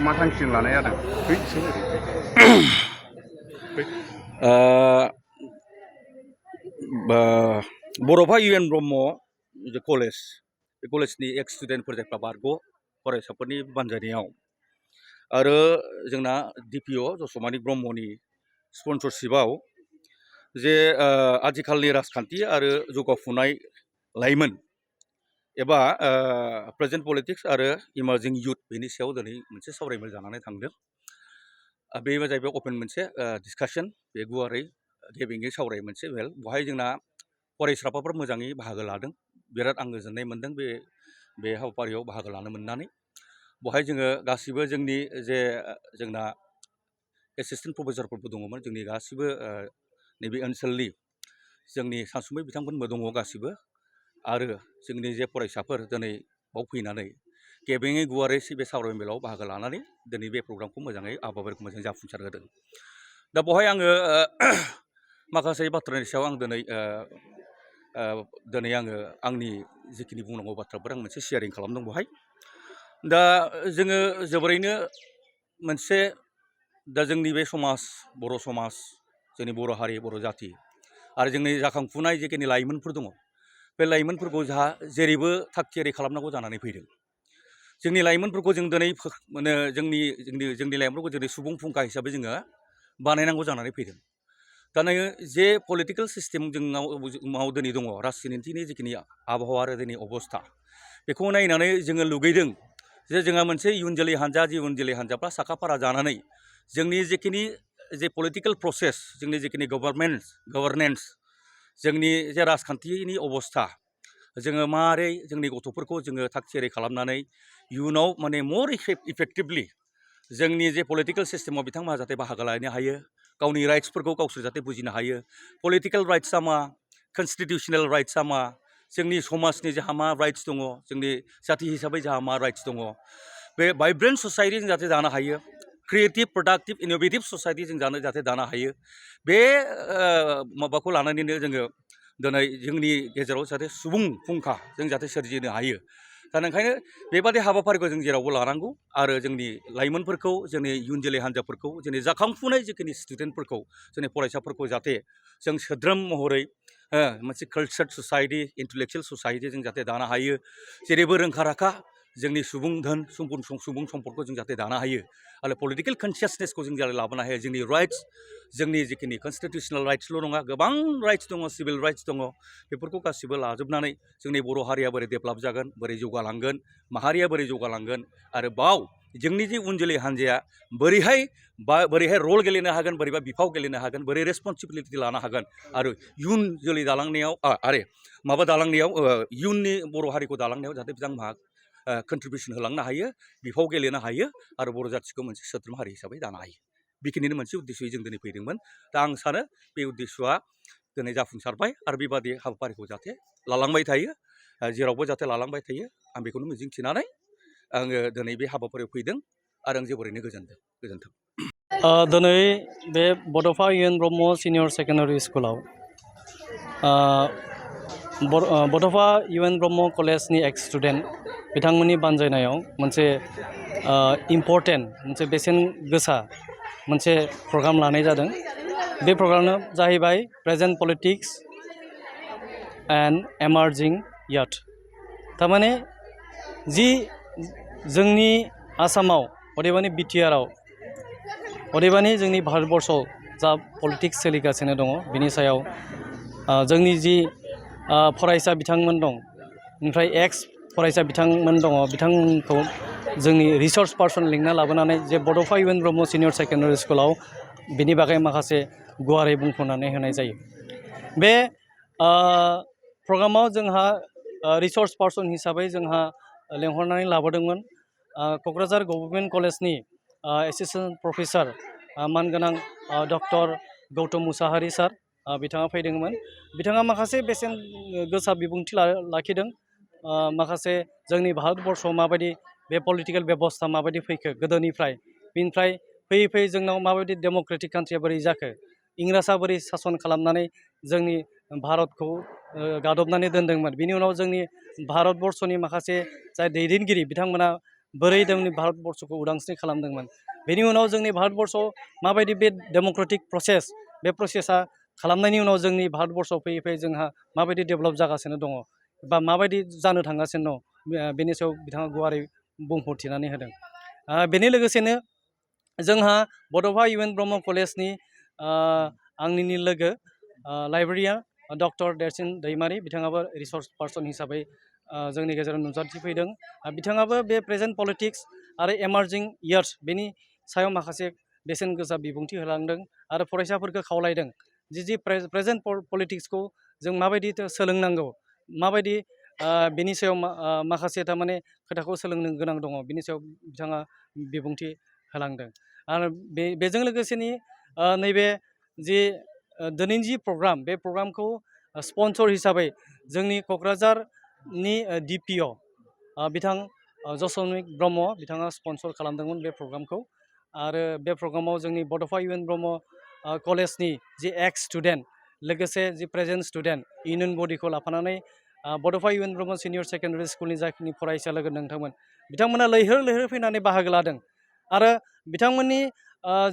मा थांखि लानाय जादों बड'फा UN ब्रह्म जे कलेज बे कलेजनि एक्स स्टुडेन्टफोर जायफ्रा बारग' फरायसाफोरनि बानजायनायाव आरो जोंना DPO जसमानि ब्रह्मनि स्पन्सरशिपआव जे आथिखालनि राजखान्थि आरो जौगाफुनाय लाइमोन एबा प्रेजेन्ट पलिटिक्स आरो इमार्जिं युथ बेनि सायाव दिनै मोनसे सावरायमेल जानानै थांदों। बे जाहैबाय अपेन मोनसे डिसकाशन, बे गुवारै गेबेङै सावराय मोनसे मेल। बेवहाय जोंना फरायसाफोर मोजाङै बाहागो लादों, बिराद आं गोजोननाय मोनदों बे हाबाफारियाव बाहागो लानो मोननानै। बेवहाय जोङो गासिबो जोंनि जे जोंना एसिस्टेन्ट प्रफेसरफोरबो दङमोन, जोंनि गासिबो नैबे ओनसोलनि जोंनि सानसुमै बिथांमोनबो दङ गासिबो, आरो जोंनि जे फरायसाफोर दिनै बाव फैनानै गेबेङै गुवारै बे सावरायमेलाव बाहागो लानानै दिनै बे प्रग्रामखौ मोजाङै हाबाफारिखौ मोजाङै जाफुंसार होदों। दा बेवहाय आङो माखासे बाथ्रानि सायाव आं दिनै आङो आंनि जिखिनि बुंनांगौ बाथ्राफोर आं मोनसे शेयारिं खालामदों बेवहाय। दा जोङो जोबोरैनो मोनसे दा जोंनि बे समाज, बर' समाज, जोंनि बर' हारि, बर' जाथि आरो जोंनि जाखांफुनाय जिखिनि लाइमोनफोर दङ, बे लाइमोनफोरखौ जोंहा जेरैबो थाग थियारि खालामनांगौ जानानै फैदों। जोंनि लाइमोनफोरखौ जों दिनै माने जोंनि लाइमोनफोरखौ दिनै सुबुं फुंखा हिसाबै जोङो बानायनांगौ जानानै फैदों। दा नोङो जे पलिटिकेल सिस्टेम जोंनाव दिनै दङ, राजनितिनि जिखिनि आबहावा आरो दिनै अबस्था, बेखौ नायनानै जोङो लुगैदों जे जोंहा मोनसे इयुन जोलै हान्जा, जे इयुन जोलै हान्जाफ्रा साखा-फारा जानानै जोंनि जिखिनि जे पलिटिकेल प्रसेस, जोंनि जिखिनि गभर्नेन्स, जोंनि जे राजखान्थिनि अबस्था, जोङो मारै जोंनि गथ'फोरखौ जोङो थाग थियारि खालामनानै इयुनाव माने मर इफेक्टिभलि जोंनि जे पलिटिकेल सिस्टेमाव बिथांमोनहा जाहाथे बाहागो लानो हायो, गावनि राइट्सफोरखौ गावसोर जाहाथे बुजिनो हायो। पलिटिकेल राइट्सआ मा, कनस्टिटिउसनेल राइट्सआ मा, जोंनि समाजनि जोंहा मा राइट्स दङ, जोंनि जाथि हिसाबै जोंहा मा राइट्स दङ, बे भाइब्रेन्ट ससाइटि जों जाहाथे दानो हायो, क्रिएटिभ, प्रडाक्टिभ, इन'भेटिभ ससाइटि जों जाहाथे दानो हायो, बे माबाखौ लानानैनो जोङो दिनै जोंनि गेजेराव जाहाथे सुबुं फुंखा जों जाहाथे सोरजिनो हायो। दा ओंखायनो बेबादि हाबाफारिखौ जों जेरावबो लानांगौ आरो जोंनि लाइमोनफोरखौ, जोंनि इयुन जोलै हान्जाफोरखौ, जोंनि जाखांफुनाय जिखिनि स्टुडेन्टफोरखौ, जोंनि फरायसाफोरखौ जाहाथे जों सोद्रोम महरै मोनसे कालचार्ड ससाइटि, इन्टेलेक्सुवेल ससाइटि जों जाहाथे दानो हायो, जेरैबो रोंखा-राखा जोंनि सुबुं धोन, सुबुं सम्पदखौ जों जाहाथे दानो हायो आरो पलिटिकेल कनसियासनेसखौ जों जाहाथे लाबोनो हायो। जोंनि राइट्स, जोंनि जिखिनि कनस्टिटिउसनेल राइट्सल' नङा, गोबां राइट्स दङ, सिभिल राइट्स दङ, बेफोरखौ गासिबो लाजोबनानै जोंनि बर' हारिया बोरै डेभेलप जागोन, बोरै जौगालांगोन, माहारिया बोरै जौगालांगोन, आरो बाव जोंनि जे उन जोलै हान्जाया बोरैहाय रल गेलेनो हागोन, बोरैबा बिफाव गेलेनो हागोन, बोरै रेसपन्सिबिलिटि लानो हागोन, आरो इयुन जोलै दालांनायाव इयुननि बर' हारिखौ दालांनायाव जाहाथे बिथांमोनहा कन्ट्रिबिउसन होलांनो हायो, बिफाव गेलेनो हायो, आरो बर' जाथिखौ मोनसे सोद्रोम हारि हिसाबै दानो हायो। बेखिनिनो मोनसे उद्देश्ययै जों दिनै फैदोंमोन। दा आं सानो बे उद्देश्यआ दिनै जाफुंसारबाय आरो बेबादि हाबाफारिखौ जाहाथे लालांबाय थायो, जेरावबो जाहाथे लालांबाय थायो, आं बेखौनो मिजिंथिनानै आङो दिनै बे हाबाफारियाव फैदों आरो आं जोबोरैनो गोजोन्थों। दिनै बे बड'फा UN ब्रह्म सिनियर सेकेन्डारि स्कुलाव बड'फा UN ब्रह्म कलेजनि एक्स स्टुडेन्ट बिथांमोननि बानजायनायाव मोनसे इम्परटेन्ट, मोनसे बेसेन गोसा मोनसे प्रग्राम लानाय जादों। बे प्रग्रामानो जाहैबाय प्रेजेन्ट पलिटिक्स एन्ड एमार्जिं युथ। थारमाने जि जोंनि आसामाव, अदेबानि BTRआव, अदेबानि जोंनि भारतबर्षआव जा पलिटिक्स सोलिगासिनो दङ, बिनि सायाव जोंनि जि फरायसा बिथांमोन दं, ओमफ्राय एक्स फरायसा बिथांमोन दङ, बिथांमोनखौ जोंनि रिसर्स पार्सन लिंना लाबोनानै जे बड'फा UN ब्रह्म सिनियर सेकेन्डारि स्कुलाव बिनि बागै माखासे गुवारै बुंफोरनानै होनाय जायो। बे प्रग्रामाव जोंहा रिसर्स पार्सन हिसाबै जोंहा लेंहरनानै लाबोदोंमोन क'क्राझार गभर्नमेन्ट कलेजनि एसिस्टेन्ट प्रफेसर मानगोनां डक्टर गौतम मुसाहारि सार, बिथाङा फैदोंमोन। बिथाङा माखासे बेसेन गोसा बिबुंथि लाखिदों। माखासे जोंनि भारतबर्षआव माबायदि बे पलिटिकेल बेबस्था माबायदि फैखो गोदोनिफ्राय, बिनिफ्राय फैयै फैयै जोंनाव माबायदि डेम'क्रेटिक कान्ट्रिया बोरै जाखो, इंराजआ बोरै सासन खालामनानै जोंनि भारतखौ गादबनानै दोनदोंमोन, बिनि उनाव जोंनि भारतबर्षनि माखासे जाय दैदेनगिरि बिथांमोना बोरै जोंनि भारतबर्षखौ उदांस्रि खालामदोंमोन बेनि उनाव जोंनि भारतबर्षआव माबायदि बे डेम'क्रेटिक प्रसेस बे प्रसेसा खालामनायनि उनाव जोंनि भारतबर्षआव फैयै फैयै जोंहा माबायदि डेभेलप जागासिनो दङ बा माबायदि जानो थांगासिनो दं बेनि सायाव बिथाङा गुवारै बुंफोरथिनानै होदों बेनि लोगोसेनो जोंहा बड'फा इउ एन ब्रह्म कलेजनि आंनिनो लोगो लाइब्रेरियान डक्टर देरसिन दैमारि बिथाङाबो रिसर्स पार्सन हिसाबै जोंनि गेजेराव नुजाथिफैदों बिथाङाबो बे प्रेजेन्ट पलिटिक्स आरो एमार्जिं इयार्स बेनि सायाव माखासे बेसेन गोसा बिबुंथि होलांदों आरो फरायसाफोरखौ खावलायदों जि प्रेजेन्ट पलिटिक्सखौ जों माबायदि सोलोंनांगौ माबायदि बेनि सायाव माखासे थारमाने खोथाखौ सोलोंनो गोनां दङ बेनि सायाव बिथाङा बिबुंथि होलांदों आरो बेजों लोगोसेनि नैबे जि दिनैनि जि प्रग्राम बे प्रग्रामखौ स्पन्सर हिसाबै जोंनि क'क्राझारनि DPO बिथां जसमिक ब्रह्म बिथाङा स्पन्सर खालामदोंमोन बे प्रग्रामखौ आरो बे प्रग्रामाव जोंनि बड'फा इउ एन ब्रह्म कलेजनि जि एक्स स्टुडेन्ट लोगोसे जि प्रेजेन्ट स्टुडेन्ट इउनियन बडिखौ लाफानानै Bodofa U N Brahma senior secondary स्कुलनि जाखिनि फरायसा लोगो नोंथांमोन बिथांमोना लैहोर लैहोर फैनानै बाहागो लादों आरो बिथांमोननि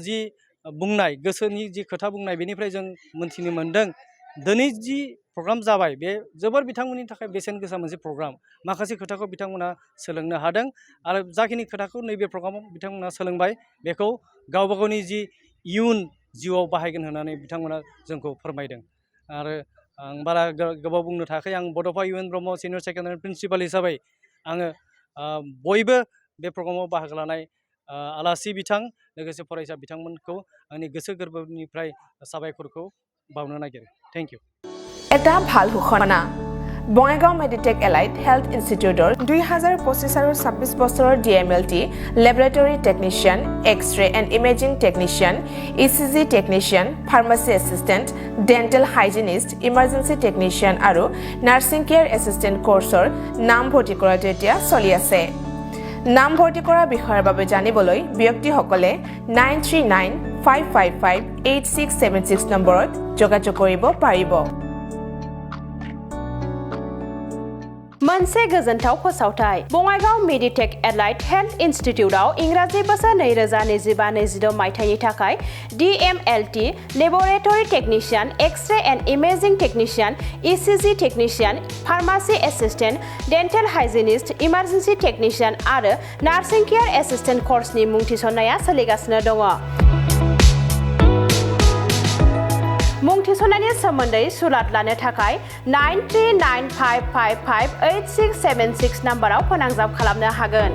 जि बुंनाय गोसोनि जि खोथा बुंनाय बेनिफ्राय जों मोन्थिनो मोन्दों दिनै जि प्रग्राम जाबाय बे जोबोर बिथांमोननि थाखाय बेसेन गोसा मोनसे प्रग्राम माखासे खोथाखौ बिथांमोना सोलोंनो हादों आरो जाखिनि खोथाखौ नैबे प्रग्रामाव बिथांमोना सोलोंबाय बेखौ गावबा गावनि जि इयुन जिउआव बाहायगोन होननानै बिथांमोना जोंखौ फोरमायदों आरो आं बारा गोबाव बुंनो थाखाय आं Bodofa U N Brahma senior secondary principal हिसाबै आङो बयबो बे प्रग्रामाव बाहागो लानाय आलासि बिथां लोगोसे फरायसा बिथांमोनखौ आंनि गोसो गोरबोनिफ्राय साबायखरखौ बावनो नागिरो थेंक इउ এটা ভাল ঘোষণা বঙাইগাঁও মেডিটেক এলাইট হেল্থ ইনষ্টিটিউটৰ 2025 আৰু 26 বছৰৰ DMLT laboratory technician x-ray and imaging technician ECG technician pharmacy assistant dental hygienist emergency technician আৰু নাৰ্ছিং কেয়াৰ এছিষ্টেণ্ট কোৰ্চৰ নাম ভৰ্তি কৰাটো এতিয়া চলি আছে নাম ভৰ্তি কৰাৰ বিষয়ৰ বাবে জানিবলৈ ব্যক্তিসকলে 9395558676 নম্বৰত যোগাযোগ কৰিব পাৰিব मोनसे गोजोनथाव फोसावथाय बङाइगाव मेडिटेक एलाइट हेल्थ इन्स्टिट्यूटआव इंराजि बोसोर 2025-26 मायथाइनि थाखाय DMLT laboratory technician X-ray and imaging technician ECG technician pharmacy assistant dental hygienist emergency technician आरो नार्सिं केयार एसिस्टेंट कोर्सनि मुं थिसननाया सोलिगासिनो दङ मुं थिसननायनि सोमोन्दै सुलाद लानो थाखाय 9395558676 नाम्बाराव फोनांजाब खालामनो हागोन।